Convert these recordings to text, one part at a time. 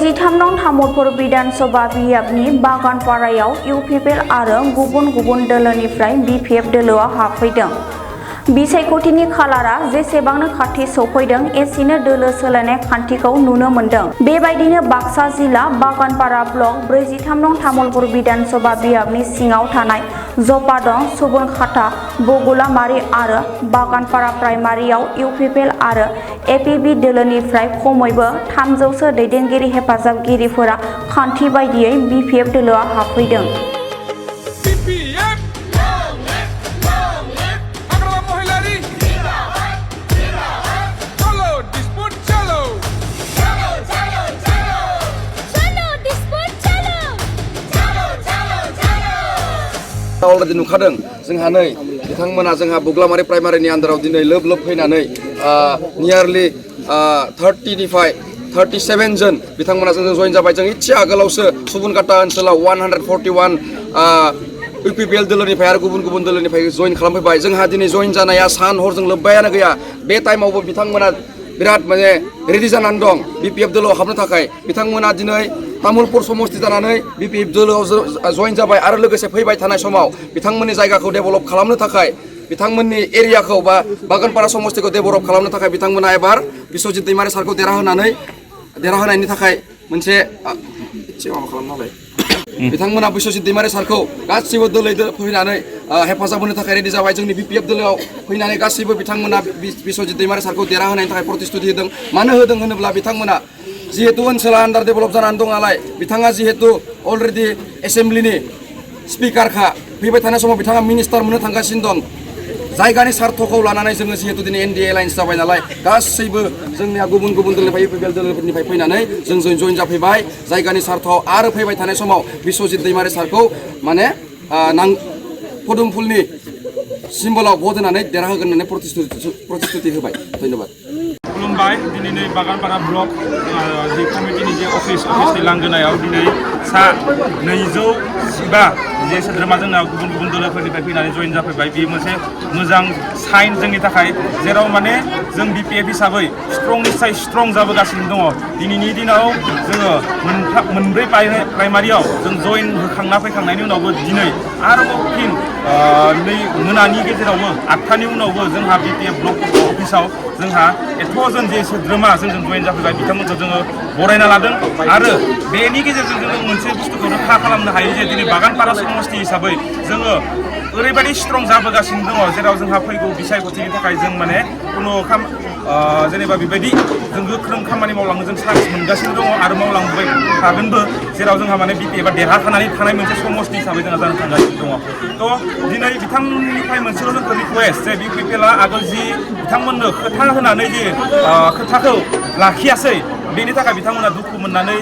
43 नं तामुलपुर विधानसभा बियाबनि बागानपारायाव इउपिपिएल आरो गुबुन गुबुन दोलोनिफ्राय बिपिएफ दोलोआ हाबफैदों। बिसायख'थिनि खालारा जेसेबांनो खाथि सौफैदों एसेनो दोलो सोलायनाय खान्थिखौ नुनो मोन्दों। बेबायदिनो बाक्सा जिल्ला बागानपारा ब्लक 43 नं तामुलपुर विधानसभा बियाबनि सिङाव थानाय जपादं, सुबनखाता, बगुलामारि आरो बागानपारा प्राइमारियाव इउपिपिएल आरो एपिबि दोलोनिफ्राय खमैबो 300सो दैदेनगिरि हेफाजाबगिरिफोरा खान्थि बायदियै बिपिएफ दोलोआ हाबफैदों। अलरेडि नुखादों जोंहा नै बिथांमोना जोंहा बगुलामारि प्राइमारिनि आन्दाराव दिनै लोब लोब फैनानै नियारलि 30 निफ्राय 37 जन बिथांमोना जोंजों जइन जाबाय। जों इसे आगोलावसो सुबनखाता ओनसोलाव 141 इउपिपिएल दोलोनिफ्राय आरो गुबुन गुबुन दोलोनिफ्राय जइन खालामफैबाय। जोंहा दिनै जइन जानाया सान हरजों लोब्बायानो गैया। बे टाइमावबो बिथांमोना बिराद माने रेडि जानानै दं बिपिएफ दोलोआव हाबनो थाखाय। बिथांमोना दिनै तामुलपुर समस्ति जानानै बिपिएफ दोलोआव जइन जाबाय आरो लोगोसे फैबाय थानाय समाव बिथांमोननि जायगाखौ डेभेलप खालामनो थाखाय, बिथांमोननि एरियाखौ बा बागानपारा समस्तिखौ डेभेलप खालामनो थाखाय बिथांमोना एबार बिश्वजित दैमारि सारखौ देरहाहोनायनि थाखाय मोनसे एसे माबा खालामनालाय बिथांमोना बिश्वजित दैमारि सारखौ गासिबो दोलो फैनानै हेफाजाब होनो थाखाय रेडि जाबाय। जोंनि बिपिएफ दोलोआव फैनानै गासिबो बिथांमोना बिश्वजित दैमारि सारखौ देरहाहोनायनि थाखाय प्रतिश्रुति होदों। मानो होदों होनोब्ला बिथांमोना जिहेतु ओनसोला आन्डार डेभेलप जानानै दं नालाय, बिथाङा जिहेतु अलरेडि एसेम्ब्लिनि स्पिकारखा, फैबाय थानाय समाव बिथाङा मिनिस्टार मोननो थांगासिनो दं। जायगानि सार्थखौ लानानै जोङो जिहेतु दिनै एनडिए एलायन्स जाबाय नालाय, गासैबो जोंनिया गुबुन गुबुन दोलोनिफ्राय इउपिपिएल दोलोफोरनिफ्राय फैनानै जोंजों जइन जाफैबाय। जायगानि सार्थआव आरो फैबाय थानाय समाव बिश्वजित दैमारि सारखौ माने पदुम फुलनि सिम्बलाव भट होनानै देरहाहोगोन होननानै प्रतिश्रुति होबाय। धन्यबाद। खुलुमबाय। दिनै नै बागानपारा ब्लक जि कमिटिनि जे अफिसनि लांगोनायाव दिनै सा 215 जे सोद्रोमा जोंना गुबुन गुबुन दोलोफोरनिफ्राय फैनानै जइन जाफैबाय। बेयो मोनसे मोजां साइन जोंनि थाखाय, जेराव माने जों बिपिएफ हिसाबै स्ट्रंनिफ्राय स्ट्रं जाबोगासिनो दङ। दिनैनि दिनाव जोङो मोनब्रै प्राइमारियाव जों जइन होखांना फैखांनायनि उनावबो दिनै आरोबाव फिन नै मोनानि गेजेरावबो 8थानि उनावबो जोंहा बिपिएफ ब्लक अफिसाव जोंहा एथ'जन जे सोद्रोमा जोंजों जइन जाफैबाय बिथांमोनखौ जोङो बरायना लादों। आरो बेनि गेजेरजों जोङो मोनसे बुस्थुखौ रोखा खालामनो हायो जे दिनै बागानपारा समस्ति हिसाबै जोङो ओरैबायदि स्ट्रं जाबोगासिनो दङ, जेराव जोंहा फैगौ बिसायख'थिनि थाखाय जों माने खुनु जेनेबा बेबायदि जों गोख्रों खामानि मावलांनो जों चान्स मोनगासिनो दङ आरो मावलांबाय थागोनबो, जेराव जोंहा माने बिपिएफआ देरहाखानानै थानाय मोनसे समस्ति हिसाबै जोंहा जानो थांगासिनो दङ। थ' दिनै बिथांमोननिफ्राय मोनसेल' जोंखौ रिकुवेस्ट जे बिपिएफआ आगोल जि बिथांमोननो खोथा होनानै जे खोथाखौ लाखियासै, बेनि थाखाय बिथांमोना दुखु मोननानै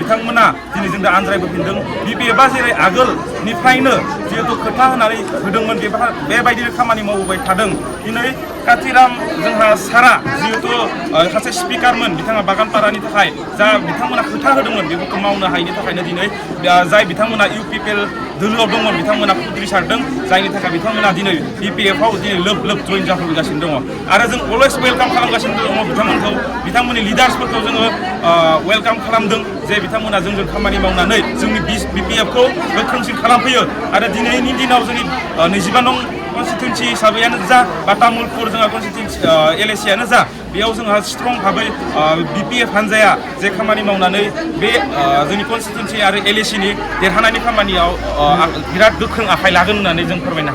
बिथांमोना दिनै जों दा आनज्रायबोफिनदों। बिपिएफआ जेरै आगोलनिफ्रायनो जिहेतु खोथा होनानै होदोंमोन बेबायदिनो खामानि मावबोबाय थादों। दिनै कातिराम जोंहा सारा जिहेतु सासे स्पिकारमोन, बिथाङा बागानपारानि थाखाय जा बिथांमोना खोथा होदोंमोन बेफोरखौ मावनो हायिनि थाखायनो दिनै जाय बिथांमोना इउपिपिएल दोलोआव दंमोन बिथांमोना उद्रिसारदों, जायनि थाखाय बिथांमोना दिनै बिपिएफआव दिनै लोब लोब जइन जाफैगासिनो दङ। आरो जों अलवेज वेलकाम खालामगासिनो दङ बिथांमोनखौ, बिथांमोननि लिडार्सफोरखौ जोङो वेलकाम खालामदों जे बिथांमोना जोंजों खामानि मावनानै जोंनि बिपिएफखौ गोख्रोंसिन खालामफैयो। आरो दिनैनि दिनाव जोंनि 25 नं कनस्टिटुन्सि हिसाबैयानो जा बा तामुलपुर जोंहा कनस्टिटुन्सि एलएसियानो जा, बेयाव जोंहा स्ट्रं भाबै बिपिएफ हान्जाया जे खामानि मावनानै बे जोंनि कनस्टिटुन्सि आरो एलएसिनि देरहानायनि खामानियाव बिराद गोख्रों आखाइ लागोन होननानै जों फोरमायनो हायो।